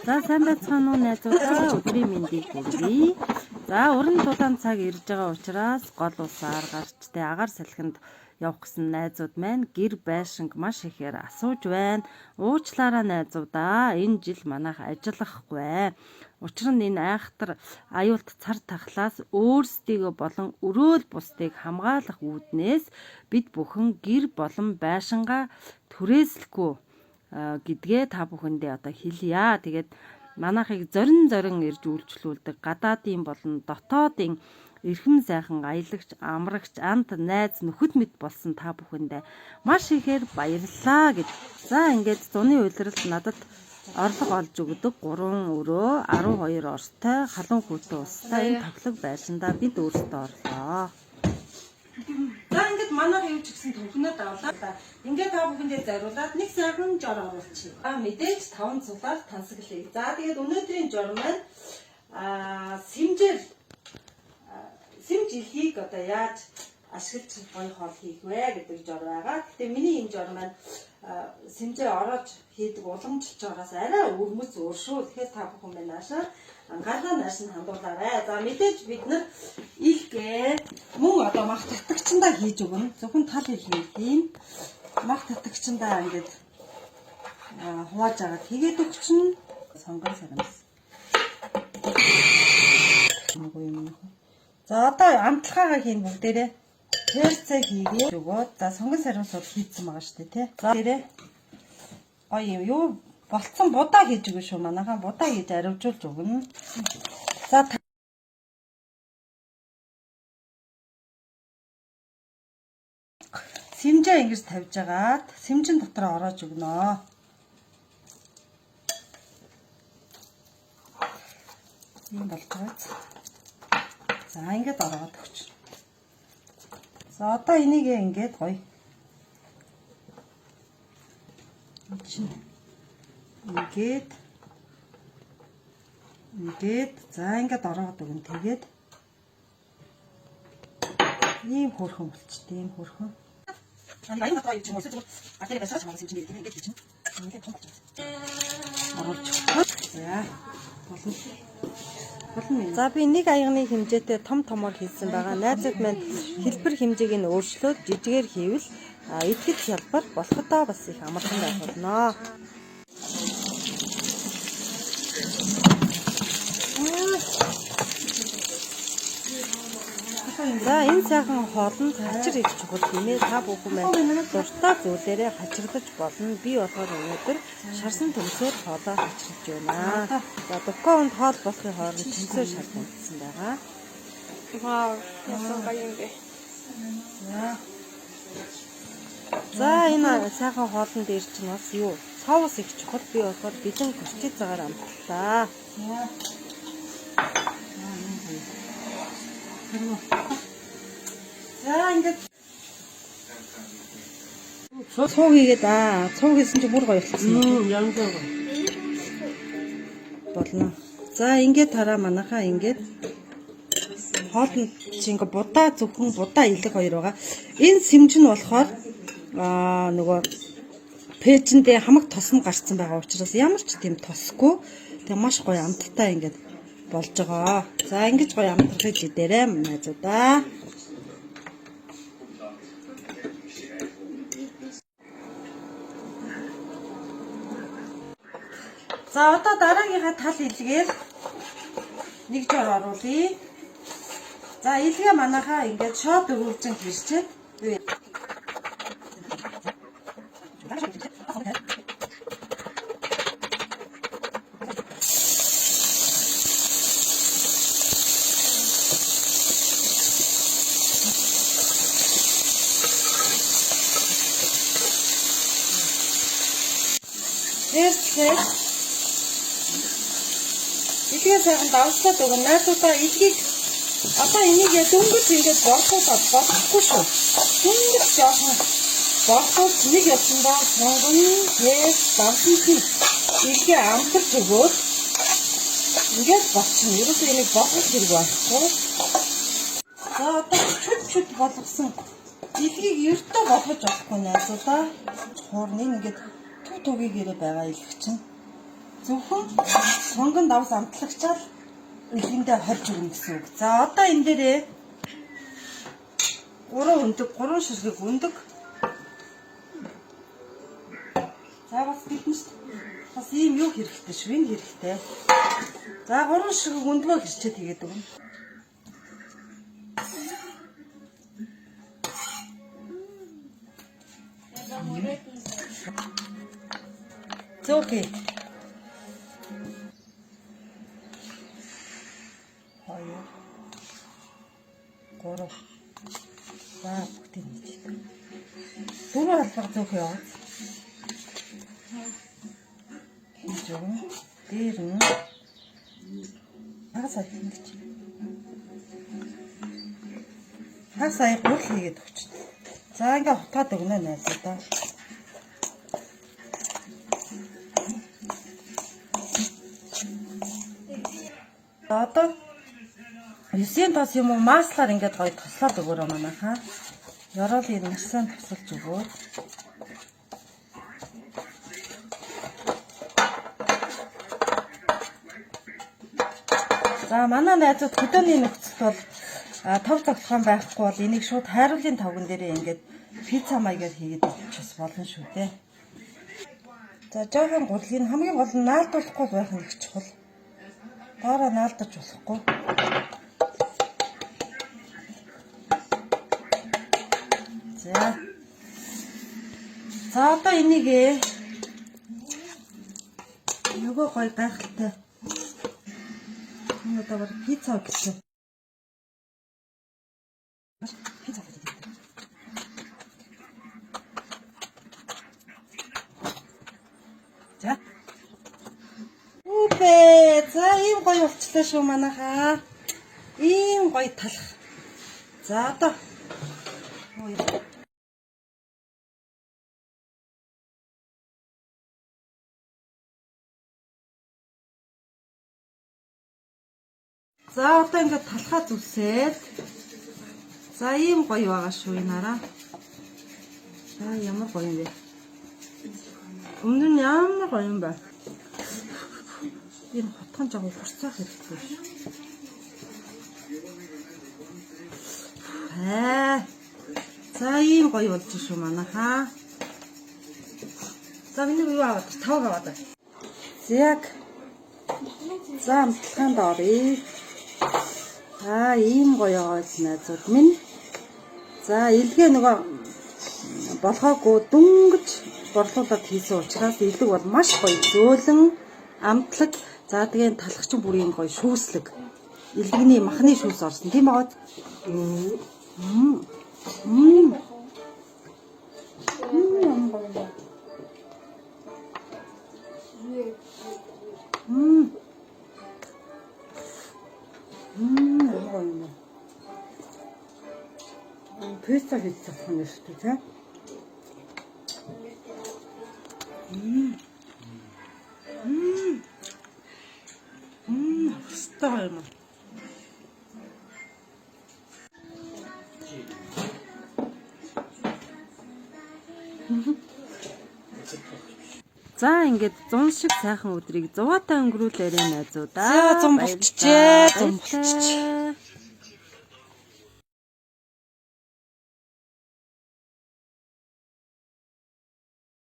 За, сайн байцгаана уу, найзуудаа, өдрийн мэндийг хүргэе. За, уран тулаан цаг ирж байгаа учраас гол усаар гарч тэ агаар салхинд явах гэсэн найзууд маань гэр байшинг маш ихээр асууж байна. Уучлаарай, найзуудаа, энэ жил манайх ажиллахгүй. Учир нь энэ айхтар аюулт цар тахлаас өөрсдийгөө болон өрөөл бусдыг хамгаалах үүднээс бид бүхэн гэр болон байшингаа түрээслэхгүй гэдгээ та бүхэндээ одоо хэлье. Тэгээд манайхыг зорин зорин ирж үйлчлүүлдэг гадаадын болон дотоодын эрхэм сайхан аялагч, амрагч, анд найз нөхөд мэд болсон та бүхэндээ маш ихээр баярлалаа гэж. За, ингээд зуны улиралд надад орлого олж өгдөг 3 өрөө 12 ортой халуун хүйтэн устай энэ тохилог байшиндаа бид өөрсдөө орлоо. За, ингээд манайх юу ч гэсэн төвхнөд авлаа. Ингээд та бүхэндээ зориулаад нэг сайхан жор оруулчих. А мэдээж таван цулаар тансаглая. За, тэгээд өнөөдрийн жор маань сэмжээр сэмж илхийг одоо яаж ашиглаж гоё хоол хийх вэ гэдэг жор байгаа. Гэхдээ миний энэ жор маань сэмжээ ороож хийдэг уламжлж байгаас арай өвөрмөц өөр шүү. Тэгэхээр та бүхэн маань наашаа анхаарлаа нааш нь хандуулаарай. За, мэдээж бид нар илгээ мөн одоо мах татагчандаа хийж өгнө. Зөвхөн тал илгээ хийн. Мах татагчандаа ингээд хувааж агаад хийгээд өгчнө. Сонгон сарамс. Нэг юм нөх. За, одоо амтлагаагаа хийн бүгдээрээ. Перцээ хийгээ өгөөд, за, сонгон сарамс бол хийцэн байгаа шүү дээ, тий. За, дээрээ гоё юм юу болцсон будаа хийж өгнө шүү. Манайхан будаа хийж аривжуулж өгнө. За, сэмжээ ингэж тавьж агаад сэмжин дотор ороож өгнө. Ийм болж байгаа. За, ингээд ороогоод өгч. За, одоо энийг ингээд гоё. Чинь ингээд ингээд, за, ингээд ороогоод өгнө. Тэгээд ийм хөөрхөн болчтой, ийм хөөрхөн. Аян дотор юм уу? Эсвэл а тэр байсаж чамаас юм чинь ингээд хийчихнэ. Ингээд том болчих. Оруулж. За, болно. Болно. За, би нэг аягны хэмжээтэй том томоор хийсэн байгаа. Найзууд маань хэлбэр хэмжээг нь өөрчлөөд жижигээр хийвэл идэхэд хялбар, болоходоо бас их амархан байх болно. За, энэ сайхан хоолнд хачир их чухал хэмээн та бүхэн маань дуртай зүйлээрээ хачирлаж болно. Би болохоор өнөөдөр шарсан төмсөөр хоолоо хачирлаж байна. За, дукконд хоол болохын хооронд төмсөөр шар дамжсан байгаа. Вау, яасан гоё юм бэ. За, энэ сайхан хоолн дээр чинь бас юу? Соус их чухал. Би болохоор бэлэн горчицагаар амтлаа. За, ингээд цуу хийгээд цуу хийсэн чинь бүр гоё болчихсон. Ямар гоё. Болно. За, ингээд тараа манайхаа ингээд хоолнд чи ингээ будаа, зөвхөн будаа илэг хоёр байгаа. Энэ сэмж нь болохоор нөгөө пэжэндээ хамаг тос нь гарцсан байгаа учраас ямар ч тийм тосгүй. Тэгээ маш гоё амттай ингээд болж байгаа. За, ингэж гоё амтрахыг идээрэй, найзуудаа. За, одоо дараагийнхаа тал илгээр нэг жор оруулъя. За, илгээ манайхаа ингээд шот өгүүлжин хэрчээд перцлээ. Илгээ сайхан давслаад өгнө. Найзуудаа, илгийг одоо энийг дөнгөж ингээд борлуулад болохгүй шүү. Дөнгөж жоохон борлуулж нэг явсандаа сонгон, перц, давсан чинь илгээ амтарч өгөөд ингээд болчихно. Ерөөсөө энийг болгох хэрэг байхгүй. За, одоо чүд чүд болгосон илгийг ердөө болгож болохгүй, найзуудаа. Хуурны ингээд Тугийгээрээ байгаа илэг чинь. Зөвхөн сунган давс амтлагчаал илгэндээ хорж өгнө гэсэн үг. За одоо энэ дээрээ 3 өндөг, 3 ширхэг өндөг. За бас биднэрт бас ийм юу хэрэгтэй шүү. Энэ хэрэгтэй. За 3 ширхэг өндгөө хэрчээд хийгээд өгнө. Зөөхий. 2 3. За бүгдийг нийт. Дөрөв албага зөөх яваа. Хийж өгнө. Дээр нь хагас сая ингэж. Хагас сая гурал хийгээд өгч. За ингээ хутгаад өгнө найзуудаа. Одоо 9-ийн тос юм уу маслаар ингээд гоё тослоод өгөөрэй манайхаа. Ёроолыг маш сайн тосолж өгөө. За манай найзууд хөдөөний нөхцөлд бол тов цогцлогоон байхгүй бол энийг шууд хайруулын тавган дээрээ ингээд пицца маягаар хийгээд идчих бас болно шүү дээ. За жоохон гурлыг хамгийн гол нь наалдуулахгүй байх нь их чухал. Доороо наалдаж болохгүй. За. За одоо энийг нөгөө гоё гайхалтай. Энэ одоо баг пицца гэсэн. Пицца гэж. За. Үбэ. За ийм гоё болчлаа шүү манайхаа. Ийм гоё талах. За одоо. За одоо ингээд талхаа зүсээд. За ийм гоё байгаа шүү энэ араа. За ямар гоё юм бэ? Өмнө нь ямар гоё юм бэ? Энэ хутган жоо хурцаах хэрэгтэй шүү. Аа. За ийм гоё болж шүү манайхаа. За миний юу аваад тавг аваад. Яг. За амтлагаанд оръё. Аа ийм гоё яваад найзууд минь. За илгээ нөгөө болохоогүй дөнгөж борлуулалт хийсэн учраас илэг бол маш гоё зөөлөн амтлаг. За тэгээ талах чинь бүр ийм гоё шүүслэг. Илгэний махны шүүс орсон тийм байгаад. Ямар гоё юм бэ? Пицца хийж чадах юм шүү дээ, тийм. Өстой юм. За ингээд зун шиг сайхан өдрийг зуваатай өнгөрүүлээрэй найзуудаа. За, зун болчихжээ, зун болчихжээ.